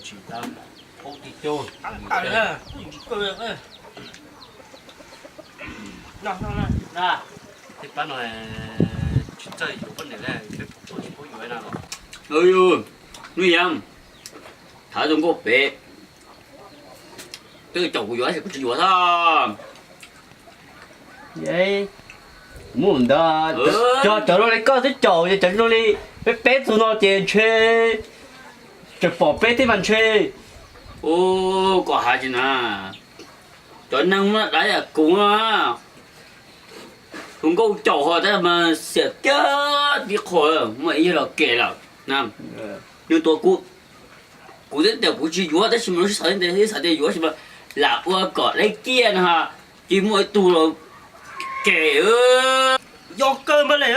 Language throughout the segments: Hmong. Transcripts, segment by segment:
Tsis tau, tsis tau. Peb pab no tsis txawj yuav poj niam li, peb tsis paub yuav no los. Hnub yog, thaum tus nkauj pem twb caum kuv yuav, kuv tsis yuav thiab. Mus ntawd, cov, cov zoo li koj twb caum, cov zoo li peb peb tug no ces ntshe tseem pom peb thiab mas ntshe. Ua, koj hais tsis na, cov neeg muaj dab yam kuv no, tus nkauj caum ho tab mas xiam kiag tib qho, muaj ib yam los kem lawm na. Nws tuav kuv, kuv twb tias kuv tsis yuav tab sis mas lub sij hawm ntawd xav tias yuav tab sis mas lam ua kom dai kiag no, ces muaj ib tug los kem. Yog kawg npawg Lem,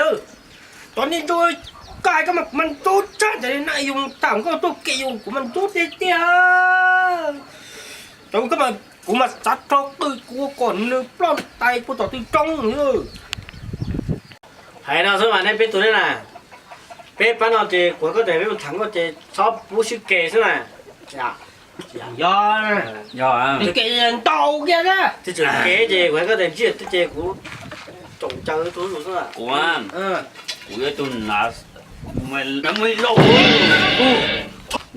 cov niag ntsuag, koj hais koj mas kuv mas ntxub tshaj, cov niag neeg yus tham nkauj tuaj kem yus kuv mas ntxub tiag tiag. Cov koj mas kuv mas xav rho qw kuv kom nws ploj tais puag tom tw roob. Hais no xwb mas nej peb tug ne na, peb pab no ces kuv hais koj tias peb mus tham nkauj ces txhob pub sib kem xwb na. Yog, ntau kiag na. Twb tseem kev ces kuv hais koj tias ntsij twb ces kuv tsoom caw tus hlub xwb. Kuv, kuv yuav tus nav, nav muaj ib zaug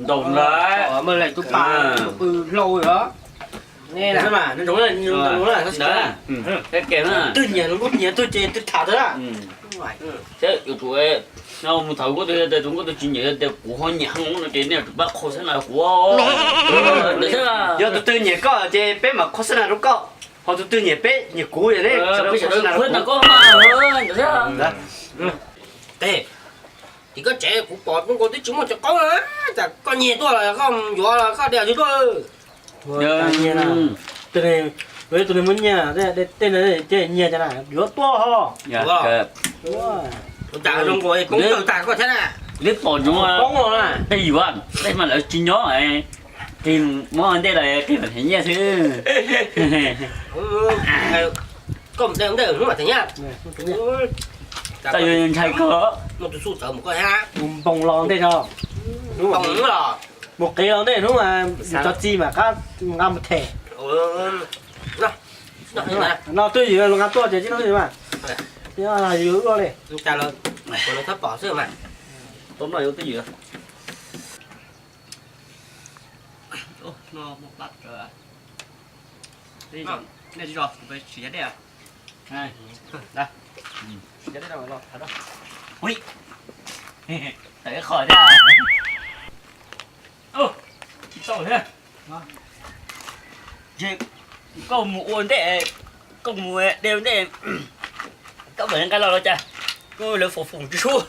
ntau ntawd. Muaj leej tub pa, tus pw hlau os. Twg nyiam los nkauj nyiam tuaj ces twg tham tau. Thiab yus tus, no mus tham nkauj tus, tus nkauj tus tsis nyiam tias kuv ho nyiam no ces nej tsis pab qhua xab nas kuv. Yog tus twg nyiam koj ces peb mam qhua xab nas rau koj, ho tus twg nyiam peb nyiam kuv yog ne, peb sawv daws qhua xab nas rau kuv. Ces koj tsev kuv pom tus nkauj twb tsis muaj tsis qaub na, tas koj nyiag tuaj los koj yuav los koj de twg tuaj. Tus, tus nyiag, tej nyiag cas na yuav tuaj ho. Cas zoo nkaus poob tawg tag koj thiab na. Twb pom zoo poob los na, tej yuav tej mas lawv tsis nyob, qig muab ntej los qig mam them nyiaj xwb. Koj mus de ntej hnub mam them nyiaj. Txawm yuav ntshai koj, mus tus xu tawv mus koj thiab. Mus npoos los ntej tso, mus qiv los ntej hnub mas cov txiv mas qab nqa mus them. No twb yog los nqa tuaj ces tib no mas yus ua li. Tau no yuav twb ywm. Nej tsis zov kuv tsis yav dej. Ui, tawm ib qho thiab. Tsis tau thiab. Koj mus ua ntej, koj mus de ntej, koj mam nqa los los cas, koj lawv foom foom tsis suav.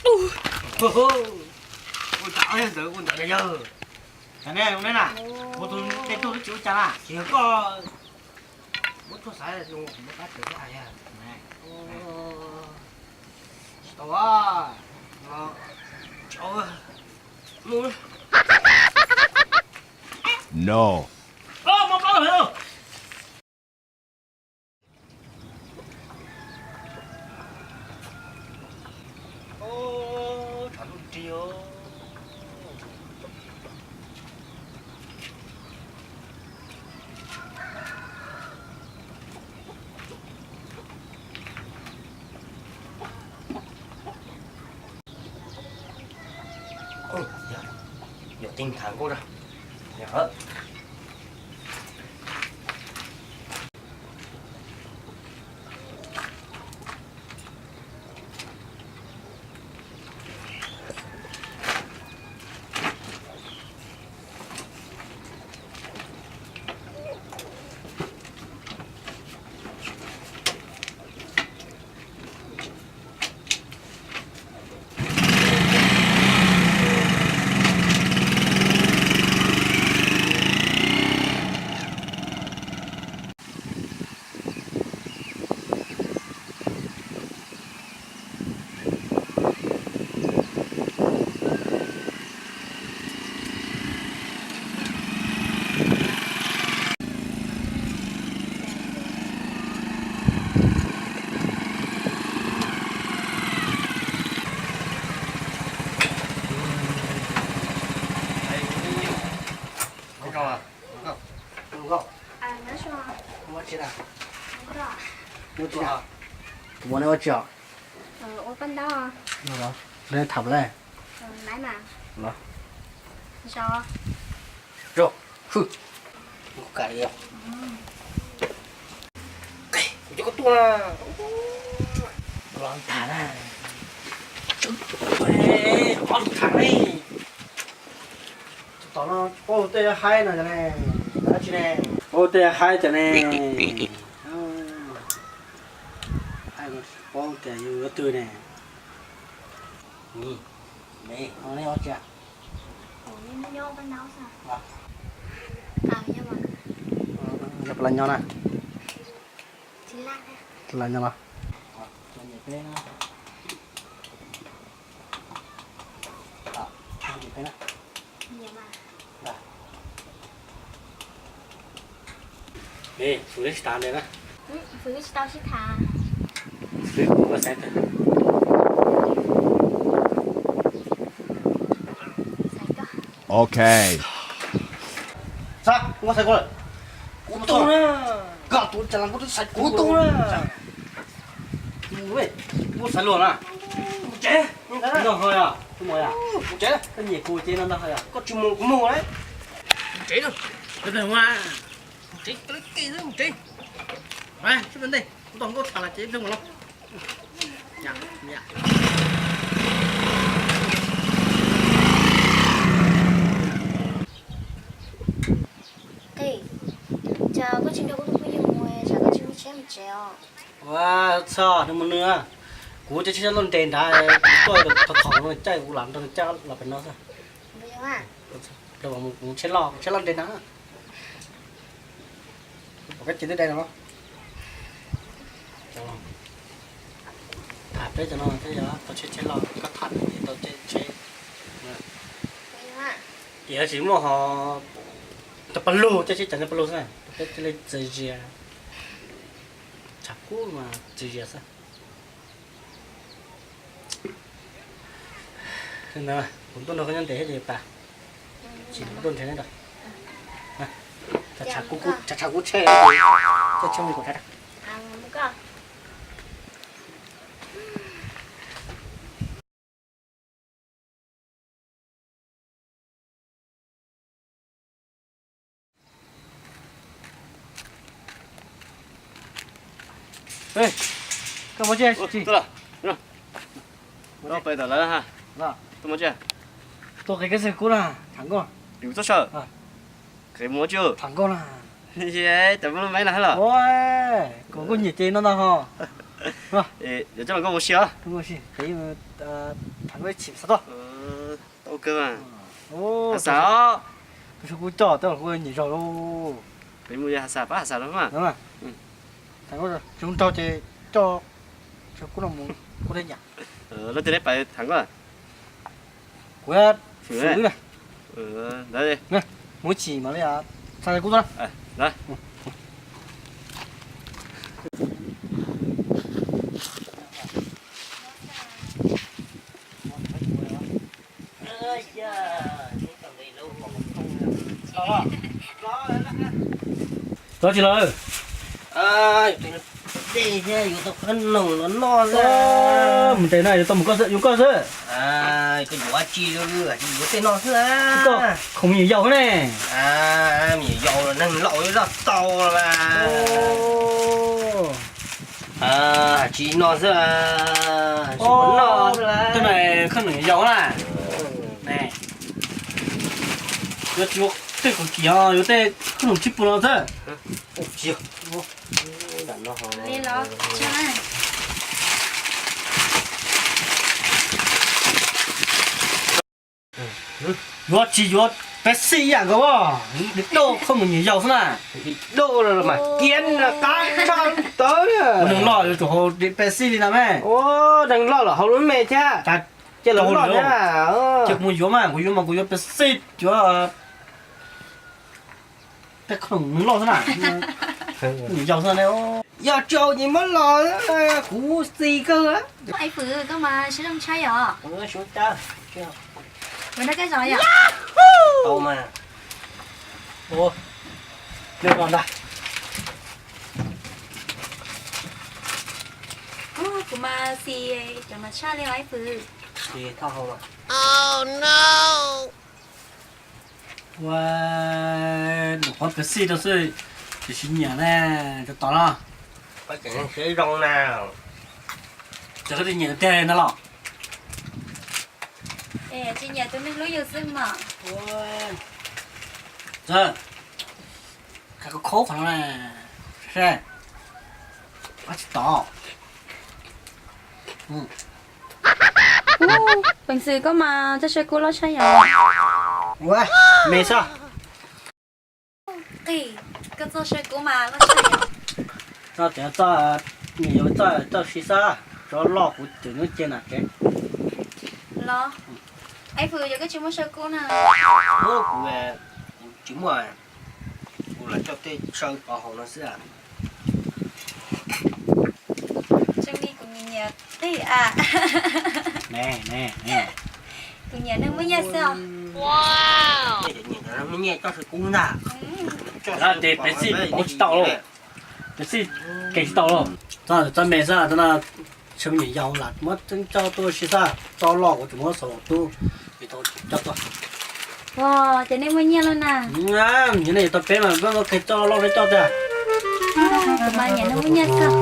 Ua ntawd ua ntawd na yawg. Ua tus tej tuaj twb tsis ua cas na, tsis yog koj muab tuaj xaiv zoo kuv muab pab tawv thiab. Tsis tau, tsis tau. No. Yuav tij tham nkauj na. Ua tsi na? Ua tsi na? Kuv muab neb ua tsi os? Neb tham le. Los. Kuv cov koj tuaj na. Los tham na. Ob lub tham ne. Tom no paub tej haib no cov ne. Dab tsi ne? Paub tej haib cov ne. Paub tias yus yuav twg ne. Neb ob tsi? Yog pab nyob na. Tsis las nyob los. Ok. Xav, kuv xav koj lawm. Kuv tuaj na. Koj tus cas las kuv twb xav kuv tuaj na. Kuv xav luag na. Mus tsev. No ho yog, tus muam yog. Mus tsev. Koj nyiam kuv ces no ntag ho yog. Koj tsis mus kuv mus na. Mus tsev na. Mus tsev, mus tsev. Mus tsev. Mus tsev. Kuv tos nkauj tham los ces pheej mus los. Qis, cas koj tsis nrog kuv tus phooj ywg mus, cas koj tsis mus tsheb mus tsev os? Ua txog nws mus nws, kuv coj tsheb loj nres nrad, kuv tuaj thov thov nws caij kuv lam nrog nws caij los pem no xwb. Mus tsheb loj, mus tsheb loj nres nrad. Pom koj ces twb dai no. Tham peb cov no thiab yog tau tsheb tsheb loj koj tham ces tau tsheb. Ces tsis muaj ho tau paj lug, tsheb tsheb cas tau paj lug xwb, peb cia li txias zias. Tshav kub mas txias zias xwb. Kuv tuaj nrog koj nyob ntev thiab ces pas, tsis tuaj nrhiav neb lawm. Tshav tshav kub, tshav tshav kub tsheb, tsheb mus kom tshav. Koj muaj tsi? Tuaj qhia koj xwb kub na, tham nkauj. Qhia muaj tsi? Tham nkauj na. Tam lub maib no los? Kuv kuj nyiam ces no ntag ho. Yuav coj los koj mus si os. Tham nkauj ib chim xav tau. Tau kawg mas. Has xas os. Kuv coj tej kuv nyiam zog lauj. Peb mus yog has xas pab has xas los mas. Tham nkauj zoo nraug ces coj kub no mus kuv thiaj nyiam. Leej twg neb pais tham nkauj? Kuv, ntawd mus ib chim mam li txhais kub tuaj. Txog tsis lawm? Dej thiab yuav tau qhob noom los noj xwb. Mus ntev na yuav tau mus koj xwb, yuav koj xwb. Koj yuav tsi, yuav tej no xwb. Koj khoom me nyuam yaus ne. Me nyuam yaus los neeg laus zoj tau mas. Tsis no xwb, tsis no xwb. Tej no khoom me nyuam yaus na. Yuav tsis ua tej khoom kim, yuav tej khoom tshib pug no xwb. Yuav tsis yuav Pepsi ib yam nkaus, dim dauj khoom me nyuam yaus xwb na. Dim dauj mas kiav qab tshaj tawv. Neeg loj yuav tsum haus Pepsi li no me. Neeg loj los haus lub me thiab. Ces kuv yuav mas, kuv yuav mas kuv yuav Pepsi, yuav tej khoom neeg loj xwb na. Nyuam yaus xwb ne. Yog tsis haus ces muab los, kuv txiv kawg. Ais Fwm, koj mas siab zoo tshaj yom. Mus nrog koj zov yom. Tau mas. Ua, neb los ntag. Kuv mas xis cov mas tshaj li os ib fwm. Xis thauj hau mas. Ua, nws qhuav pes xij rau xwb, tiam sis nyiam ne, rau tod no. Siab zoo na. Cov koj tsis nyiam tiag no los? Tsis nyiam tus neeg hlub yus xwb mas. Khav khaub qhov no, seb, tsis tau. Peev xwm koj mas txoj saw kub loj tshaj yom. Ua, me xwb. Qij, koj txoj saw kub mas loj tshaj yom. Txoj, nyiam yuav txoj, txoj si xab, tso loj kuv cem nyob cia na tsev. Los, ib fwm yog koj tsis muaj saw kub na. Kuv tsis muaj, kuv lam coj tej saw pov haum no xwb. Tseeb li kuv nyiam nyiam qij a. Kuv nyiam neeg muaj nyiaj xwb os. Muaj nyiaj coj saw kub ntag. Ces pes xij pauv tsis tau lauj. Pes xij kev tsis tau lauj. Txoj me xwb, txoj no tsis me nyuam yaus lam muab tso tuaj si xab, tso loj kuv tsis muab xaus tub. Ces nej muaj nyiaj lawm na. Yog nej yuav tau peb mas muab qhia tso loj peb coj tiag. Kuv mas nyiam neeg muaj nyiaj xwb.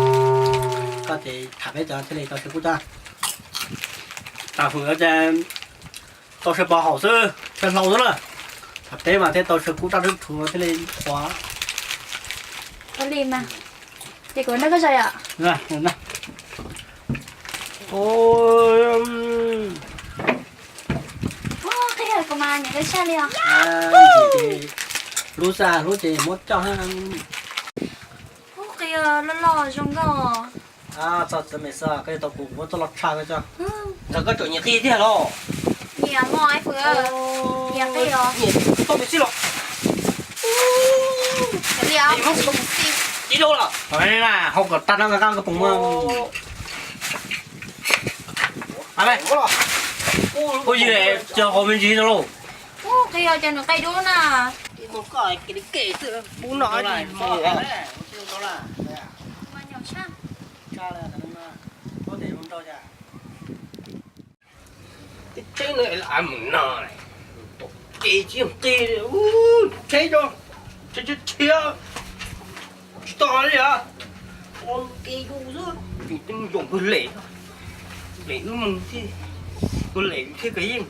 Koj ces tham peb cov thiaj li tau saw kub tag. Tam fwm ces tau saw pov haum xwb, saw hlau xwb na. Tham peb mas thiaj tau saw kub raj rub rhuv thiaj li qhuav. Ua li mas. Ces kuv nrog koj zais yom. Qhia kuv mas nyiam koj tshaj li os. Hlub xwb, hlub ces muab coj. Qhia loj loj zoo nkauj. Txog txiv me xwb, koj yuav tau kuv muab txoj loj tshaj koj coj. Ntxawm koj tseem nyiam qij tiag los? Nyiam mog ib fwm, nyiam qij os. Tau pes xij los. Li os. Hau kom tag no nqa koj poom muag. Ua yig cog qhov me ntsis no lauj. Qij os, cov nws qij dub na. Tsheb no av mus no, tom kev tsis yeej qij, tsheb, tsheb, tsheb, tsis tau li os. Ua kev yus xwb, tsis teeb zoo pag lem, lem wb mus thiab, pag lem thiab kag yeej.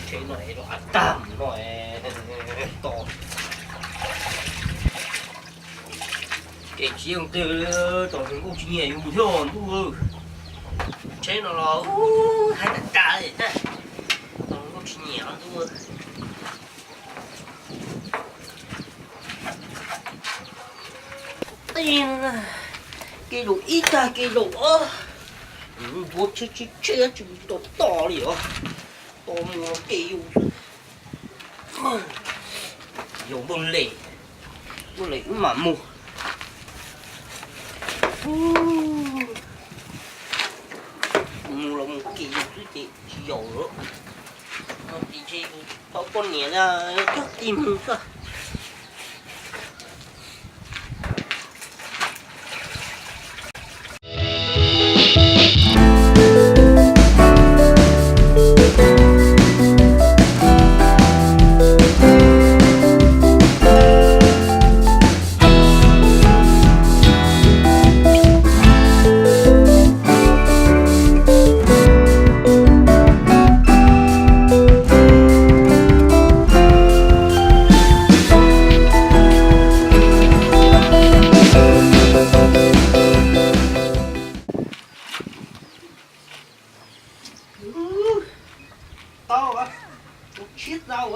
Tsheb no los av tag no, to. Ces tsis yeej twg, tus hluas nkauj tsis nyiam yus thiab ntuj. Tsheb no los hais tag tag li, tus hluas nkauj tsis nyiam ntuj. Kev zaum ib tag kev zaum ob, ntuav tsheb tsheb tsheb tsis tau tom li os. Tom mus kev yus xwb. Yus npaj lem, npaj lem wb mam mus. Mus los mus kev yus xwb ces tsis yaum lawm. Mus tim ntshe yus tau poj niam na, cog ti mus xwb. Tau, ua tshiab tau.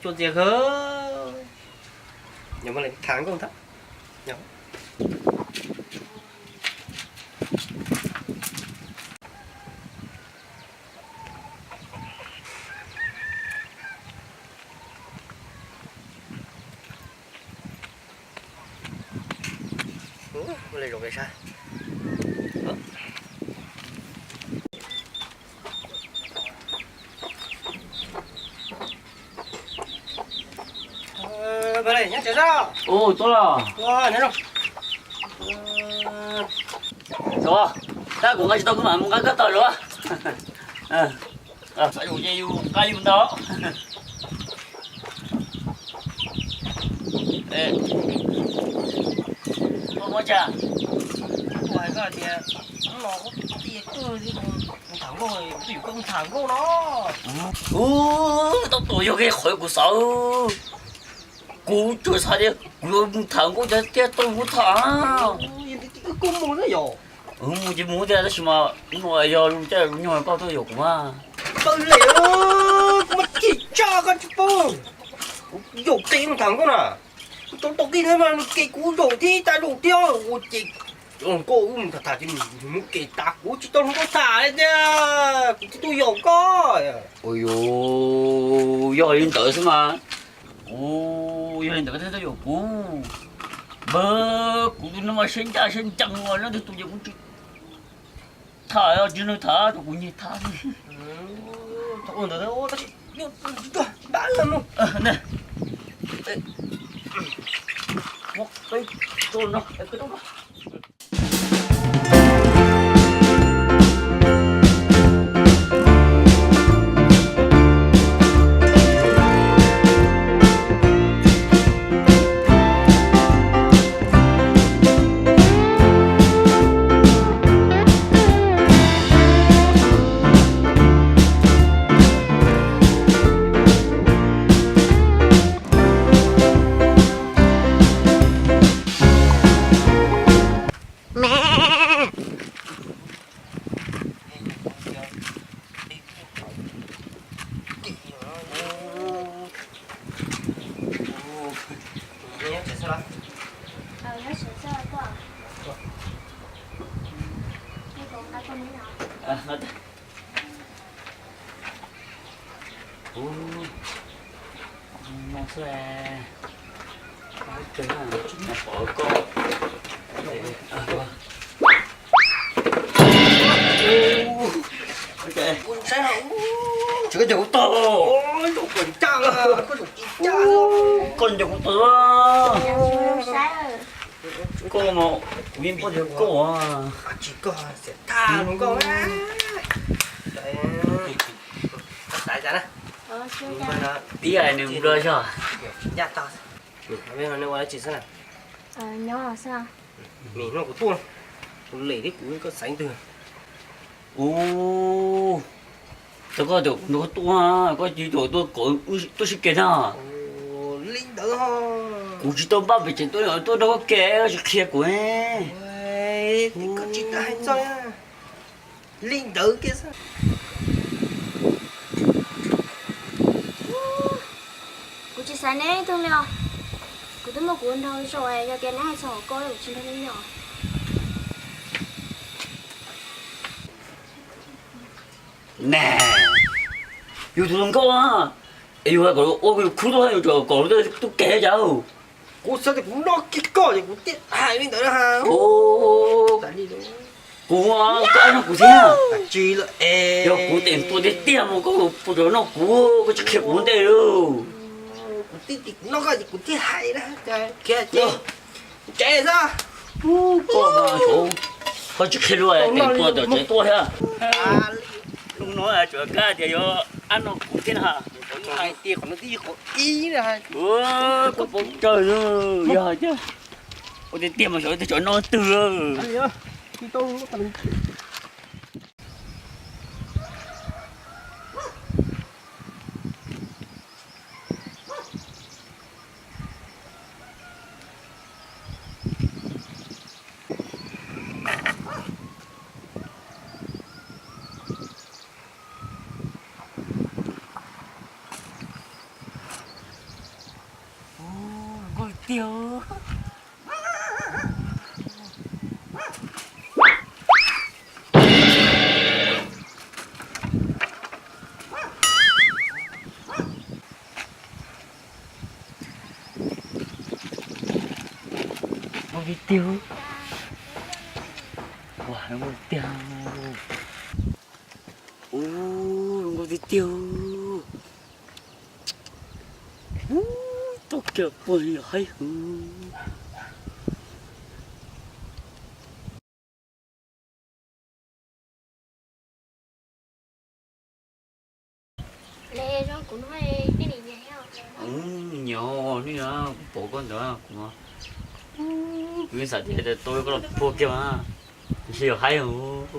Cua ntxias kawg, nyob muaj leej thav nkauj ntag. Ua li zoo peb sab. Ua, nyob tsev sab. Ua, tuaj los. Ua, nyob zoo. Tab kuv nqa tsis tau kuv mam mus nqa koj tau los. Xav yus ces yus nqa yus ntau. Ua, ua cas? Kuv hais koj tias hnub no kuv tias koj li mus tham nkauj, kuv twb yuav koj mus tham nkauj no. Ub, tau tuaj yog kev qhov kuv xav. Kuv tsuas xav tias kuv yuav mus tham nkauj cov thiaj tau mus tham. Wb kuj mus na yom. Mus ces mus tiag tab sis mas hnub no yog caij lus nyuag koj tuaj yaum kuv mas. Tawm lawm, kuv mas chim tshaj koj tsis paub. Kuv yaum qis mus tham nkauj na. Kuv tau tau qis na mas nws kev kuv zaum thiab ib tag zaum thiab ua ces nkauj wb mus tham tham ces nws muab kev tas kuv tsis tau hluas nkauj tham li tiag. Kuv thiaj tuaj yaum koj. Ua yus, yog li ntawd xwb mas. Kuv yog li ntawd koj thiaj tuaj yaum kuv. Npawg, kuv tus no mas siab ncaj siab ncees os, leej twg tus ces kuv tsis tham, tsis nrog tham, rau kuv nyiag tham xwb. Ua ntawd tab sis npab lawm mus. Ub, no xwb, tsis nyuam qhuav koj. Tsis koj cog kuv tog. Koj cog kuv tog. Koj mas kuv yeej paub tias koj. Ib yam nws nplua zog. Ub, tau koj tias kuv nrog koj tuaj, koj cia li tuaj kom wb tuaj sib kis na. Kuv tsis tau npaj pes tsawg tuaj, tuaj nrog koj kis, koj tsis qhia kuv. Li ntawd kiag xwb. Kuv tsis xav neb ib tug li os. Kuv twb muaj kuv nraug zoo, yog tias neb hais txog koj kuv tsis nrog neb nyob. Yus tus hluas nkauj, es yus hais kom ua yus khub tuaj, yus tseem kom luag tuaj kis cas. Kuv xav tias kuv nrog koj ces kuv thiaj hais li ntawd na. Kuv, koj nrog kuv thiab. Yog kuv teem tuaj tiag tiag mas koj puas nrog noj kuv, koj tsis qhia kuv ua ntej lauj. Kuv tib tib noj koj ces kuv thiaj hais na. Tsev xwb. Koj mas, koj tsis qhia luag teem tuaj tom tsev tuaj thiab. Hnub no tsuas kab tias yuav ab no kuv thiab na. Hais tias qhov no twb yog qhov ib na. Koj paub tsawg, yog tiag, ua tiag tiag mas xyov tej tsov no twg. Nkauj tiag. Nkauj tiag tiag. Zoo nkauj tiag. Ub, zoo nkauj tiag tiag. Ub, tau kiag puag li haib hwv. Nyiam nej na, kuv pom koj ntawd kuv, kuv xav tias tau koj los puag kiag mas, ntshe yog haib hwv.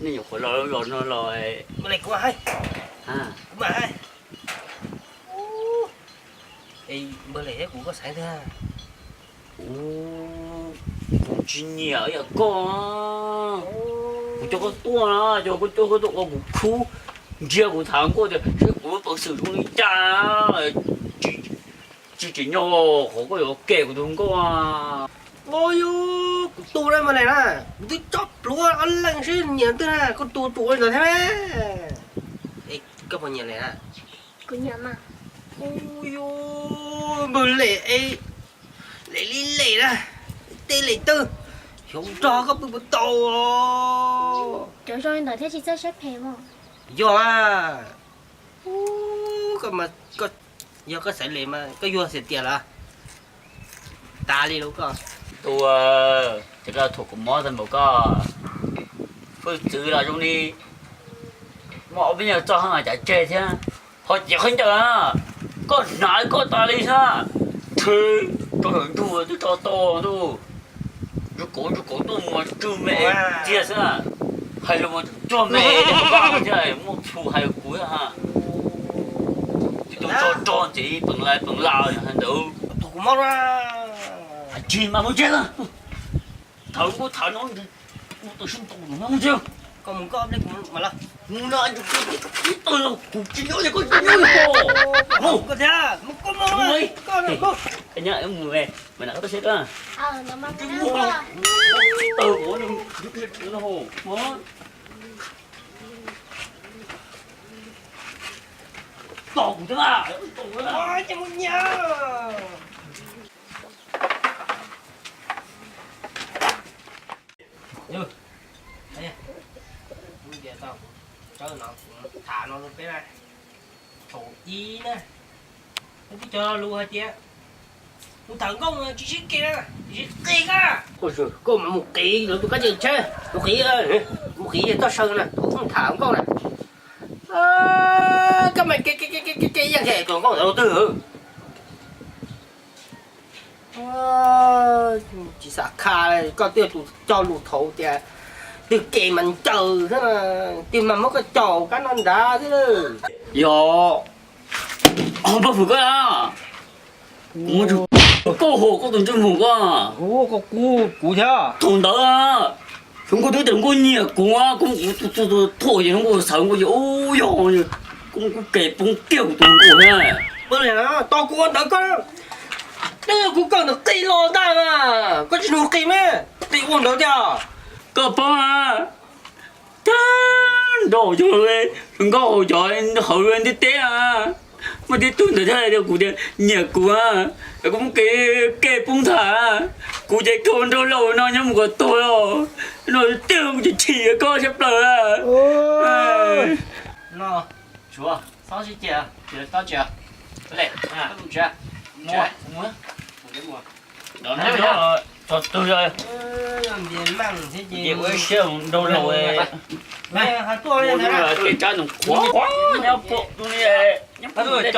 Nej nyuam qhuav los los no los, kuv tsis nyiam yam koj. Kuv coj koj tuaj na, coj koj tuaj, koj tuaj ua kuv khub, ntsia kuv tham nkauj tias seb kuv lub peev xwm zoo li cas. Tsis tsim nyog qhov koj yuav kem kuv tus nkauj. Ua yus, kuv tus na mas na, kuv twb tso plhuav ob leeg sib nyiam twg na, koj tus tsum ua li ntawd thiab. Koj puas nyiam Lem na? Ua yus, npawg Lem es, Lem li Lem na, tej Lem twg, xyov rog koj pw puas tau. Cov zoo li ntawd thiaj tsis txawj siab phem mas. Yog a, koj mas, yog koj xaiv Lem mas koj yuag xiam tias lawm. Tas li lauj koj. Tus, ces koj thuam kuv mob tag npaum koj. Hwj txwv los zoo li muaj ob peb nyuag txoj haj mas cav tseg thiab. Ho ces khaub ncaws, koj hnav koj tas li xwb. Thwv rau saum ntuj twb tso tau ntuj. Ntsuag kauv ntsuag kauv tuaj mus tsw me ntxiag xwb. Hais lus mas tseem cuag me thiab, muaj txhu hais kuv thiab. Tib tug tso rog ntxiv peev lais peev laj hais ntawd. Tus kuv mob na. Tsis mas mus tsev. Thawv nkauj thawv no, mus tau sib ntaus no mus tsev. Koj mus koj, mus no, kuv tsis nyob li, koj tsis nyob li ko. Mus koj thiab, mus koj mus. Mus, mus, mus, mus na, koj tau seb koj. Tsis mus, tsis tau, tos kuv thiab na. Tos kuv thiab na. Yus, hnub no kuv tham no rau peb na, thaum ub na, peb twb cog lus hais tias tus tham nkauj no tsis sib qiv na, tsis sib qiv koj. Koj mas mus qiv lawv tus kab cia tsheb, mus qiv, mus qiv toj saw na, tus tham nkauj na. Koj mas kev yeej ces tus nkauj ntawd rau twg? Tsis xav kha, koj twb yog tus cog lus thaum tias twg kev mas ncaws xwb, twg mas muab koj caum kab no nrad xwb. Yog, ho npawg hwm koj na, kuv mus tsum koj hauv koj tus ntsej muag koj. Kuv thiab. Thaum ntawd Hluas nkauj twb tias hluas nkauj nyiam kuv, kuv tus tus thuam ces hluas nkauj xav hluas nkauj ces ub yog, kuv kuv kev poob kiag kuv tus hluas nkauj thiab. Tau kuv ua ntawd koj, twb yog kuv kawm ntawm qis los ntag mas koj tsis nug qis me, qis ua ntawd tiag. Koj paub mas, tag nrho cov hluas nkauj cov hauv ntiaj teb a, muaj tib tug ntawd thiaj tias kuv tias nyiam kuv, kuv muab kev kev poob tham, kuv ces rau nraug laus no nyob mus kom tuag los, no tiag kuv ces chim koj tshaj plaws. No, txhob sib ceg, tsis tau tsis, mus, mus, mus. Tso twg, ces ua ib siab nraug laus, ua ib siab nraug qhuav, nyob pom tus li, nyob pom tus li.